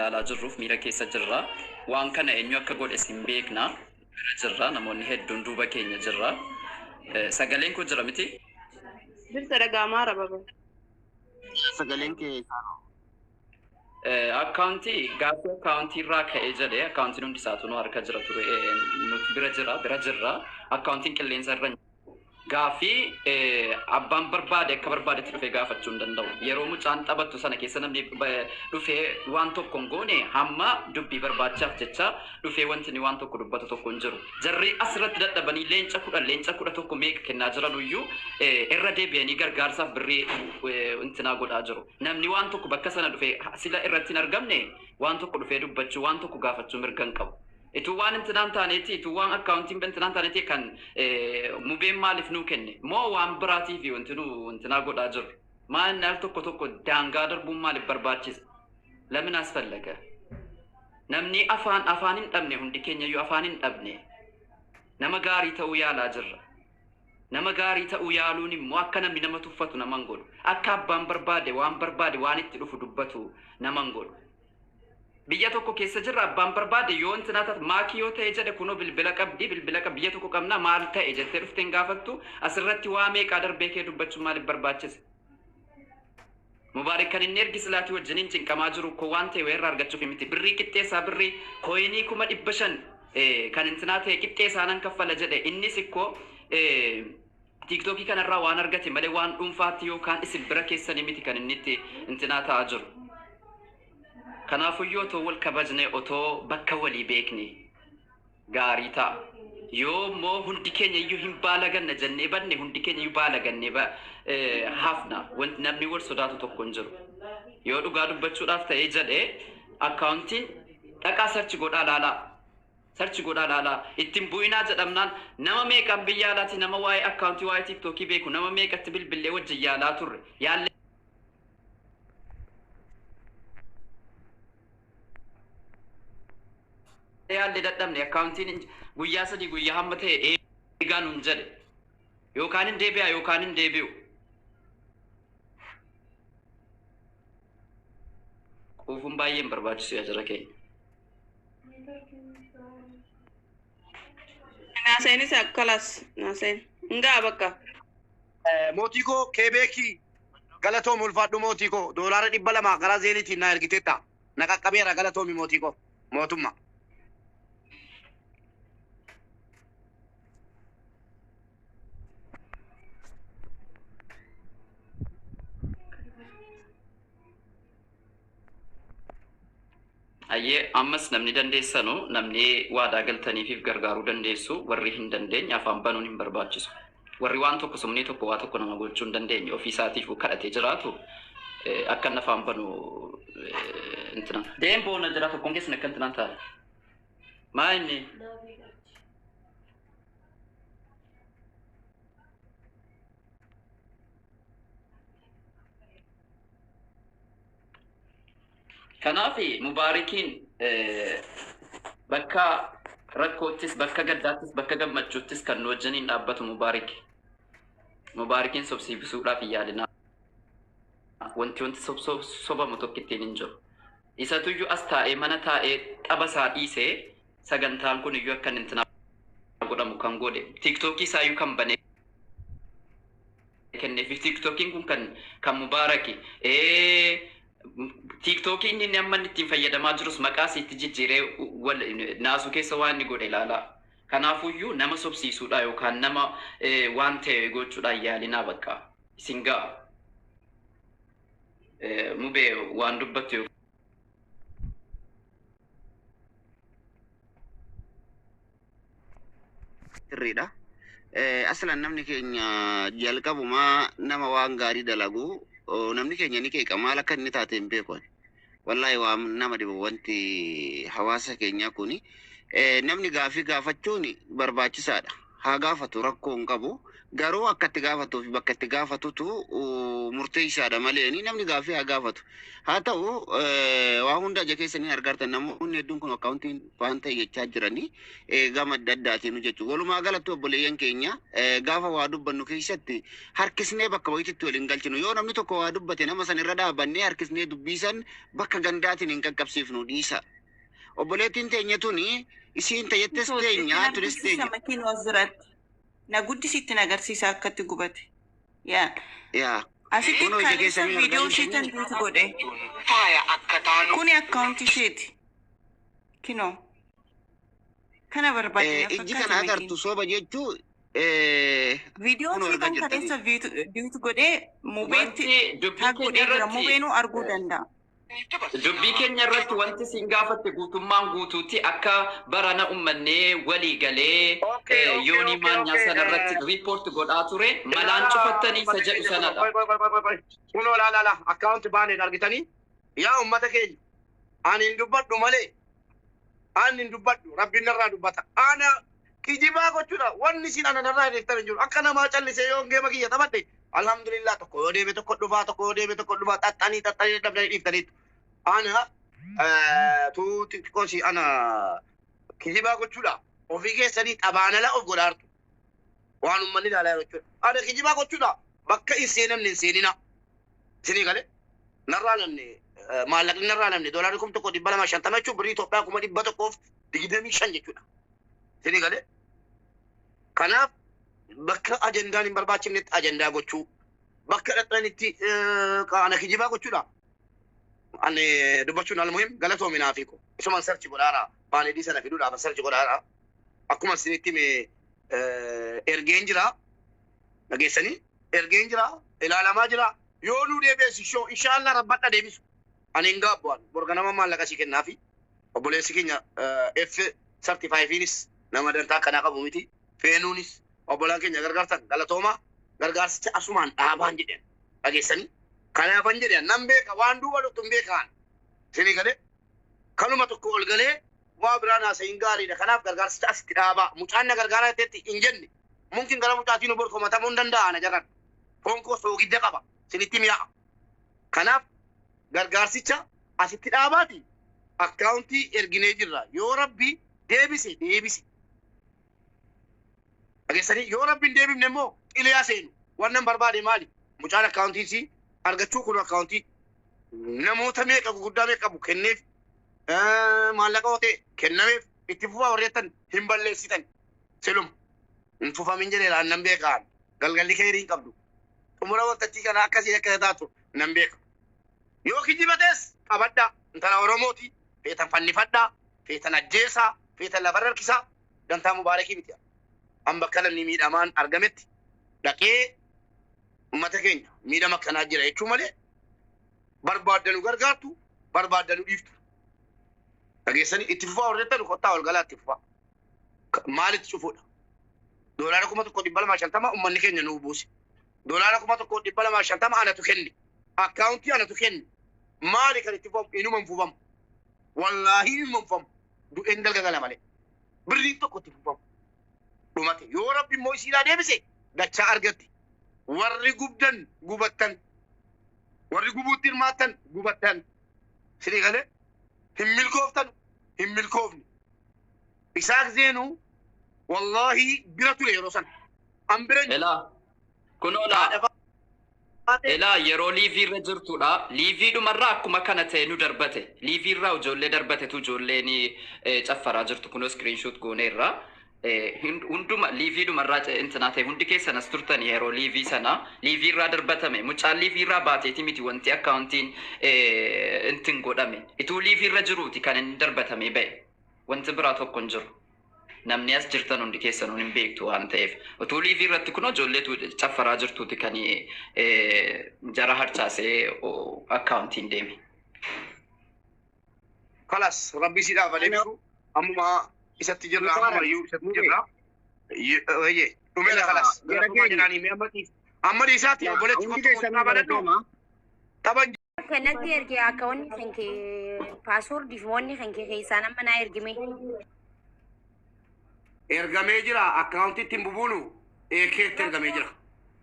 Ilaalaa jirruuf miira keessa jirra. Waan kana eenyu akka godhes hin beekna. Bira jirra. Namoonni hedduun duuba keenya jirra. Sagaleen koo jira miti? Jirta, dhaga'amaara baba. Sagaleen kee. Akkaawuntii gaaffii akkaawuntii irraa ka'ee jedhee, akkaawuntiin hundi isaatu nu harka jira ture, nuti bira jira, bira jirra. Akkaawuntiin qilleensa irra gaaffii abbaan barbaade akka barbaadetti dhufee gaafachuu hin danda'u. Yeroo mucaan taphattu sana keessa namni dhufee waan tokko hin goone, hamma dubbii barbaachaaf jecha dhufee wanti inni waan tokko dubbatu tokko hin jiru. Jarri asirratti dadhabanii leenca 10, leenca 11 meeqa kennaa jiranuyyuu irra deebi'anii gargaarsaaf birrii intinaa godhaa jiru. Namni waan tokko bakka sana dhufee sila irratti hin argamne waan tokko dhufee dubbachuu, waan tokko gaafachuu mirga hin qabu. Ituu waan intinaan taaneeti, ituu waan akkaawuntiin intinaan taaneeti kan Mubeen maaliif nuu kenne? Moo waan biraatiif wanti nu intinaa godhaa jirru? Maal inni al tokko tokko daangaa darbuun maaliif barbaachisa? ለምን አስፈለገ? Namni afaan hin dhabne, hundi keenya iyyuu afaan hin dhabne. Nama gaarii ta'uu yaalaa jirra. Nama gaarii ta'uu yaaluun immoo akka namni nama tuffatu nama hin godhu. Akka abbaan barbaade waan barbaade waan itti dhufu dubbatu nama hin godhu. Biyya tokko keessa jirra. Abbaan barbaade yoo intinaa taate, maakii yoo ta'e jedhe, kunoo bilbila qabdi, bilbila qabdi, biyya tokko qabna, maal ta'e jettee dhuftee hin gaafattu. Asirratti waa meeqaa darbee kee dubbachuun maaliif barbaachise? Mubaarik kan inni ergi silaatii wajjiniin cinqamaa jiru koo waan ta'e wayirraa argachuuf miti. Birrii qixxeessaa, birrii coinii 500,000 kan intinaa ta'e qixxeessaa nan kaffala jedhe. Innis ikkoo TikTokii kanarraa waan argate malee waan dhuunfaatti yookaan isin bira keessanii miti kan inni itti intinaa ta'aa jiru. Kanaafuyyuu otoo wal kabajne, otoo bakka walii beekne gaarii ta'a. Yoo immoo hundi keenya iyyuu hin baalaganna jennee badne, hundi keenya iyyuu baalagannee hafna. Wanti namni wal sodaatu tokko hin jiru. Yoo dhugaa dubbachuudhaaf ta'ee jedhee, akkaawuntiin dhaqaa search godhaa laalaa. Search godhaa laalaa. Ittiin bu'inaa jedhamnaan nama meeqaan biyya alaati nama waa'ee akkaawuntii, waa'ee TikTokii beeku nama meeqatti bilbillee wajjin yaalaa turre. Yaallee yaallee dadhabne. Akkaawuntiin guyyaa 3, guyyaa hamma ta'e eegaa nuun jedhe. Yookaan hin deebi'a yookaan hin deebi'u. Quufuun baay'ee hin barbaachisu yaa jara keenya. Naaseenis akkalas naaseen. Ngaa bakka. Mootii koo Keebeekii, galatoomi, ulfaadhu mootii koo. Doolaara 200 karaa Zelleitiin naa ergiteetta. Na qaqqabeera, galatoomi mootii koo mootummaa. Ayyee, ammas namni dandeessanu, namni waadaa galtaniifiif gargaaruu dandeessu, warri hin dandeenye afaan banuun hin barbaachisu. Warri waan tokko sumnii tokko waa tokko nama gochuu hin dandeenye, ofii isaatiif kadhatee jiraatu, akka inni afaan banu intina. Deem boona jira tokkoon keessan akka intinaan ta'a. Maa inni? Kanaaf Mubaarikiin bakka rakkoottis, bakka gaddaattis, bakka gammachuuttis kan nu wajjiniin dhaabbatu Mubaariki. Mubaarikiin sobsiisuudhaaf hin yaalinaa. Wanti sobamu tokko ittiin hin jiru. Isatuyyuu as taa'ee, mana taa'ee tapha isaa dhiisee, sagantaan kun iyyuu akka inni intinaa godhamu kan godhe, TikTokii isaayyuu kan banee kenneef, TikTokiin kun kan Mubaaraki. TikTokiin inni amma inni ittiin fayyadamaa jirus maqaa isiitti jijjiiree wal naasuu keessa waan inni godhe ilaalaa. Kanaafuyyuu nama sobsiisuudha yookaan nama waan ta'e gochuudhaan yaalinaa, bakka isin ga'a. Mubee, waan dubbattu yoo Sirriidha. Aslan namni keenya jalqabumaa nama waan gaarii dalagu namni keenya ni qeeqa, maal akka inni taate hin beeku ani. Wallaahi waan nama dhibu wanti hawaasa keenyaa kuni. Namni gaafii gaafachuun barbaachisaadha. Haa gaafatu, rakkoo hin qabu. Garuu akka itti gaafatuu fi bakka itti gaafatutu murteessaadha malee namni gaaffii haa gaafatu. Haa ta'u, waa hunda ija keessanii argartan. Namoonni hedduun kun akkaawuntiin waan ta'e jechaa jiranii gama adda addaatiin jechuudha. Walumaa galatti, obboleeyyan keenya, gaafa waa dubbannu keessatti harkisnee bakka wayititti waliin galchinu. Yoo namni tokko waa dubbate, nama san irra dhaabannee harkisnee dubbisan bakka gandaatiin hin qaqqabsiifnu, dhiisa. Obboleettiin teenya tuni isiin tayyettes teenya tunis teenya. Makiin as biratti. Na guddisitti na agarsiisa akkatti gubate. Yaa. Yaa. Asitti Kunoo ija kaleessa keessanii argaa viidiyoo ishee tan jirtanii. duutu godhe. Kuni akkaawuntii isheeti. Kinoo. Kana barbaade na Ijji fakkaata kana makiin. agartu soba jechuu Viidiyoo kunoo ishee argaa tan jirtanii. kaleessa duutu godhee mubeetti Wanti dubbii tag keenya godhee jira. irratti Mubeenuu arguu danda'a. Dubbii keenya irratti wanti siin gaafatte guutummaan guutuutti akka barana ummannee walii galee yoonii maanyaa sana irratti report godhaa ture malaan cufattanii isa jedhu sanadha. Kunoo laala, akkaawunti baaneen argitanii. Yaa ummata keenya, ani hin dubbadhu malee, ani hin dubbadhu, rabbiin narraa dubbata. Ana kijibaa gochuudha wanni isin ana narraa hin hin jiru. Akka namaa callisee yoo geema kiyya taphadhe, alhamdulillah. Tokko yoo deeme tokko dhufaa, tokko yoo deeme tokko dhufaa, xaxxanii xaxxanii dadhabdanii dhiiftaniitu. Ana tuu xiqqoosi ana kijibaa gochuudha ofii keessanii xabaanala of godhaartu waan ummanni ilaalaa jiru jechuudha. Ana kijibaa gochuudha bakka hin seenamne hin seenina. Isinii galee narraa namni maallaqni narraa namni doolaarri 1,250 jechuun birrii Itoophiyaa 125,000 jechuudha. Isinii galee kanaaf bakka ajandaan hin barbaachifnetti ajandaa gochuu, bakka dhaqxanitti ana kijibaa gochuudha. Ani dubbachuun almuhim galatoominaa fi ko isuman search godhaara, baanedii sana fiduudhaaf search godhaara. Akkuma isinitti hime ergeen jira, dhageessanii, ergeen jira, ilaalamaa jira. Yoo nu deebi'es ishoo inshaallah rabbadha deebisu. Ani hin gaabbu, ani borga nama maallaqa sii kennaafi. Obboleessi keenya F 35inis nama dantaa akkanaa qabu miti. Feenuunis obbolaan keenya gargaartan galatooma, gargaarsicha asumaan dhaabaan jedhan, dhageessanii. Kanaafan jedhan, nan beeka, waan duuba dhuftu hin beekaan. Isinii galee kanuma tokko ol galee waa biraan haasa'iin gaariidha. Kanaaf gargaarsicha asitti dhaabaa. Mucaan na gargaaraa jetteetti hin jenne. Mumkin gara mucaatiin bor komatamuu hin danda'a na jarran. Foon koo soogidda qaba. Isinitti mi'aa'a. Kanaaf gargaarsicha asitti dhaabaati. Akkaawuntii erginee jirra. Yoo rabbi deebise deebise. Dhageessanii, yoo rabbi hin deebifne immoo qiliyaa seenu. Wannan barbaade maali? Mucaan akkaawuntii si argachuu kun akkaawuntii namoota meeqa gurguddaa meeqa qabu kenneef, maallaqa yoo ta'e kennameef itti fufaa warreettan hin balleessitan. Siluma hin fufamin jedheera, nan beekaan. Galgalli keerii hin qabdu. Xumura waltajjii kana akkasii akka taatu nan beeka. Yoo kijibates qabadhaa. Intala Oromooti. Feetan fannifadhaa. Feetan ajjeesaa. Feetan lafarra harkisaa. Dantaa mubaarakii miti. An bakka namni miidhamaan argametti dhaqee uummata keenya miidhama akkanaa jira jechuu malee barbaaddanu gargaartu, barbaaddanu dhiiftu. Dhageessanii, itti fufaa warreettan kottaa ol galaa itti fufaa. Maalitti cufuudha? Doolaara 1,250 uummanni keenya nuu buuse. Doolaara 1,250 anatu kenne. Akkaawuntii anatu kenne. Maali kan itti fufamu? Inuma hin fufamu. Wallaahi inuma hin fufamu. Du'een dalga gala malee. Birriin tokko itti fufamu. Dhumate. Yoo rabbi immoo isiidhaa deebise dachaa argatti. Warri gubdan gubattan. Warri gubuutti hirmaattan gubattan. Sidii galee hin milkooftan, hin milkoofne. Isaaq Zeenuu wallaahi bira ture yeroo sana. An bira hin jiru. Elaa kunoo laa. Haadha faatee. Elaa, yeroo live irra jirtudha. Live dhumarraa akkuma kana ta'e nu darbate. Live irraa ijoollee darbatetu ijoolleen caffaraa jirtu kunoo screenshot gooneerra. Hunduma live dhumarraa intinaa ta'e hundi keessan as turtan yeroo live sana live irraa darbatame. Mucaan live irraa baateeti miti wanti akkaawuntiin intin godhame. Ituu live irra jiruuti kan inni darbatamee ba'e. Wanti biraa tokko hin jiru. Namni as jirtan hundi keessanuu hin beektu waan ta'eef. Utuu live irratti kunoo ijoolleetu caffaraa jirtuuti kan jara harcaasee akkaawuntiin deeme. Kalas, rabbi si dhaafa deebisu. Ammuma isatti jirra, ammuma iyyuu isatti jirra. Eeyyee dhumeera, kalas. Jara Galatoomaa keenya. jedhaanii mee amma dhiis. Amma dhiisaati, obboleetti Hundi kottu keessanuu kottu baladhu. galatooma. Taphan Kanatti erge, akka wanni kan kee passwordii fi wanni kan kee keessaa nama naa ergime. Ergamee jira, akkaawuntii ittiin bubuunu. Eekeetti ergamee jira.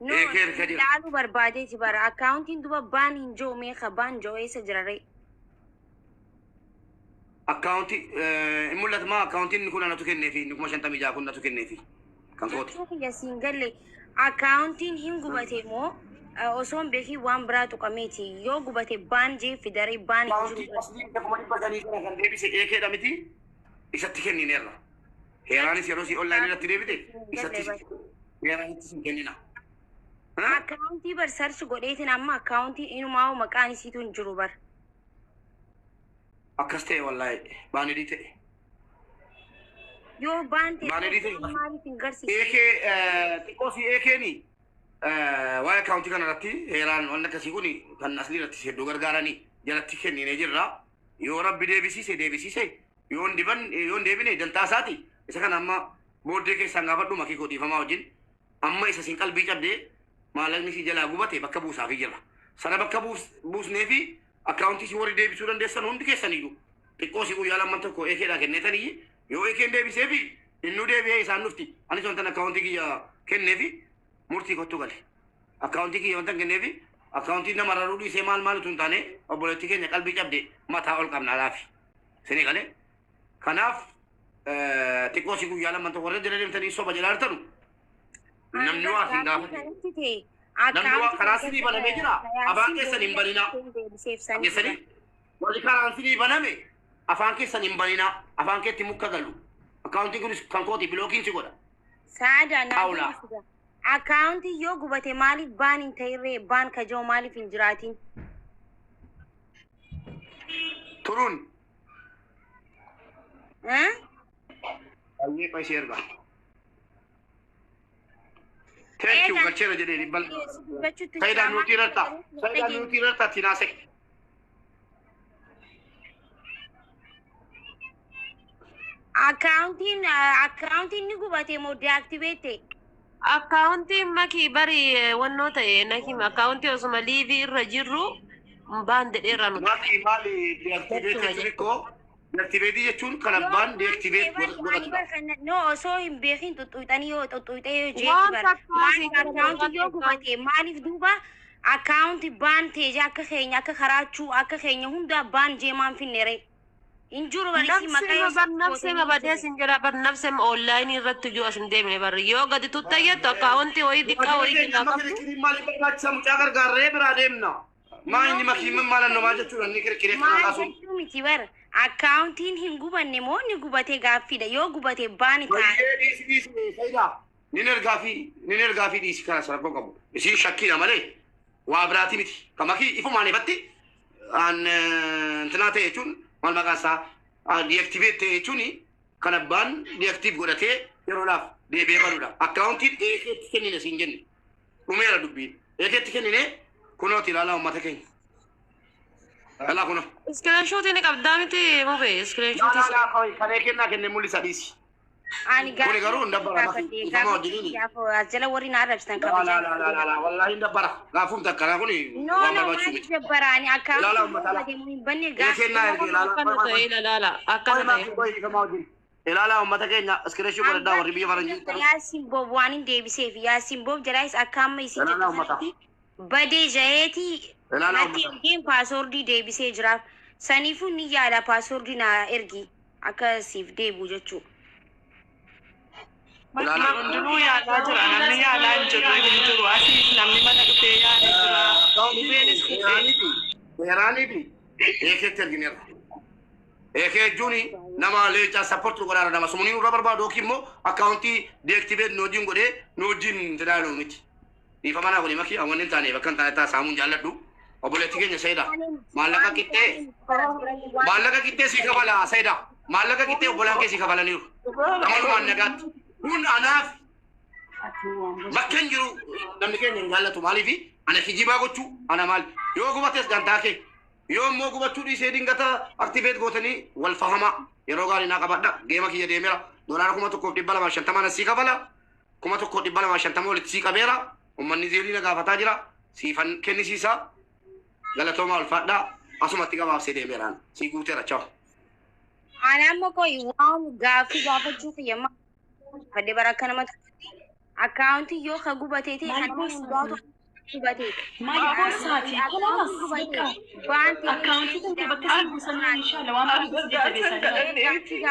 No, Eekee erga jira. Ilaaluu barbaadeeti bara. Akkaawuntiin duba ban hin jiru meeqa ban jiru eessa jira ree? Akkaawuntii hin mul'atu maa akkaawuntiin kun anatu kenneefi inni 56,000 kun natu kenneefi kan kooti. Jechuu kiyya siin galle, akkaawuntiin hin gubate moo osoo hin beekin waan biraa tuqameeti? Yoo gubate ban jee fidaree ban hin Akkaawuntii jiru. asliin isa 500,000 kana kan deebise eekeedha miti, isatti kennineerra. Heeraanis yeroo si onlaayinii irratti deebite isatti heeraanitti sin kennina. Akkaawuntii bar search godheetiin amma akkaawuntii inumaa maqaan isiitu hin jiru bar. Akkas ta'e, wallaahi banned ta'e. Yoo ban ta'e Banned ta'e. maaliif hin garsiisu? Eekee xiqqoo si eekeeni waa'ee akkaawuntii kana irratti heeraan waan akkasii kun kan aslii irratti hedduu gargaaranii jalatti kenninee jirra. Yoo Rabbi deebisiise deebisiise, yoo hin diban yoo hin deebine dantaa isaati. Isa kana amma booddee keessaan gaafadhu makii koo dhiifamaa wajjin. Amma isa siin qalbii cabdee maallaqni si jalaa gubate bakka buusaafii jirra. Sana bakka buusnee fi akkaawuntii si warri deebisuu dandeessan hundi keessaniyyuu xiqqoo si guyyaa lamman tokko eekeedhaa kenneetanii yoo eekeen deebisee fi innuu deebi'ee isaan dhufti. Anis wantan akkaawuntii kiyya kenneefi murtii kottu gale. Akkaawuntii kiyya wantan kenneefi akkaawuntii nama raruu dhiisee maal maal utuu hin taane obboleettii keenya qalbii cabde mataa ol qabna laafi. Isinii galee? Kanaaf xiqqoo si guyyaa lamman tokko warra jala deemtanii soba jalaa jirtanu namni waa hin gaafatu. Namni waa karaa sinii banamee jira. Afaan keessan hin baninaa. Geessanii warri karaan sinii baname afaan keessan hin baninaa. Afaan keetti muka galu. Akkaawuntiin kunis kan kooti, blockiin si godha. Saada. Xaawulaa. Akkaawuntii yoo gubate maaliif ban hin ta'irree, ban kajoo maaliif hin jiraatin? Turuun. Eh? Baay'ee qaishee erga. Thank you, galcheera jedhee dhibba. Saayidaan nuti irratti Saayidaan nuti irratti tinaase. Akkaawuntiin ni gubate moo deactivate ta'e? Akkaawuntiin makii bari wannoo ta'e nakim akkaawuntii osuma live irra jirru ban jedheerra nuti. Maali maali deactivate jechuun ikkoo deactivate jechuun kan abbaan deactivate godhatudha. No, osoo hin beekin xuxuuxanii yoo xuxuuxee yoo jeetti Waan bara. takkaa Maaliif siin akkaawuntii yoo gubate maaliif duuba akkaawuntii ban ta'e jee akka keenya akka karaachuu akka keenya hunda ban jee maan finne ree? Hin jiru bari maqaa Nafsema bar nafsema badee sin jedha bar nafsema onlaayinii irratti iyyuu as hin deemne bar yoo gadi tuttaa jettu akkaawuntii wayii xiqqaa wayii jalaa Amma qabdu. kirkiriin maaliif barbaachisa? Mucaa gargaarree biraa deemna. Maa inni makiimin maalan maal jechuudha inni kirkiree kana Maal kaasuun. jechuu miti bara, akkaawuntiin hin gubanne moo ni gubate gaaffiidha. Yoo gubate ban ta'a. Baay'ee dhiisi dhiisi Sayidaa. Nin ergaa fi dhiisi kana rakkoo qabu. Isiin shakkiidha malee waa biraati miti. Kan makii ifumaan ifatti an intinaa ta'e jechuun maal maqaa isaa deactivate ta'e jechuun kan abbaan deactive godhatee yeroodhaaf deebi'ee baluudha. Akkaawuntiin eekeetti kennine siin jenne. Dhumeera dubbiin. Eekeetti kennine, kunooti ilaalaa uummata keenya. Ilaalaa kunoo. Screenshotii ni qabdaa miti mube screenshotii. Laa laa kan eekennaa kenne mul'isa, dhiisi. Ani Kuni garuu hin dabbara, makii ifama wajjiniini. As jala warri na arrabsitan Laa laa laa laa laa wallaahi hin dabbara. Gaafuun takka kuni No, waan no, barbaachisu maaliif miti. dabbara? Ani Ilaalaa akkaawuntiin uummata alaa. gubate moo hin banne Eekennaa gaaffii. erge ilaalaa. Akkana ta'e ilaala akkana ta'e. Ilaalaa uummata keenya, screenshot godhadhaa warri biyya faranjii. Yaasin Boob waan hin deebiseef Yaasin Boob jalaayis akka amma isin Ilaalaa jettu uummata. kanatti badee jaheeti Ilaalaa natti uummata. ergeen passwordii deebisee jiraaf. Saniifuu ni yaala passwordii na ergi akka siif deebi'u jechuudha. Ilaalaa. Hundinuu yaalaa jira. Namni yaalaa hin jirre hin jiru. Asiis namni mana dhufee yaalee jira. Mubeenis dhufee. Heeraanii fi eekeetti ergineerra. Eekee jechuun nama leencaa support godhaara, nama sumurii nurra barbaadu yookiin immoo akkaawuntii deactivate nu wajjin godhee nu wajjin tajaajilu miti. Dhiifama naa godhi makii, awwanni hin taane bakka hin taane saamuun jaalladhu. Obboleetti keenya Sayidaa maallaqa qixxee sii kafala Sayidaa, maallaqa qixxee obbolaan kee sii kafalaniiru. Gamanumaan nagaatti. Kun anaaf bakka hin jiru namni keenya hin jaallatu, maaliifi ana kijibaa gochuu ana maal yoo gubates gantaa kee yoo immoo gubachuu dhiisee dingata activate gootanii wal fahamaa. Yeroo gaarii naa qabadha. Geema kiyya deemeera. Doolaara 1,250 na sii kafala, 1,250 walitti sii qabeera. Ummanni Zelle na gaafataa jira, siifan kennisiisa. Galatoomaa, ulfaadhaa. Asumatti gabaabsee deemeeraan sii guuteera. Chao. Ani amma koyi waan gaaffii gaafachuu kiyya fadde bara akka nama tokkotti Akkaawuntii yoo ka gubatee ta'e Maal kan boossaati? hundaatu gubatee. Maal boossaati? Kalaas bakka Baantee akkaawuntii kan kee bakka isin buusanii inshaalla waan baay'ee si jajjabeessaa jira.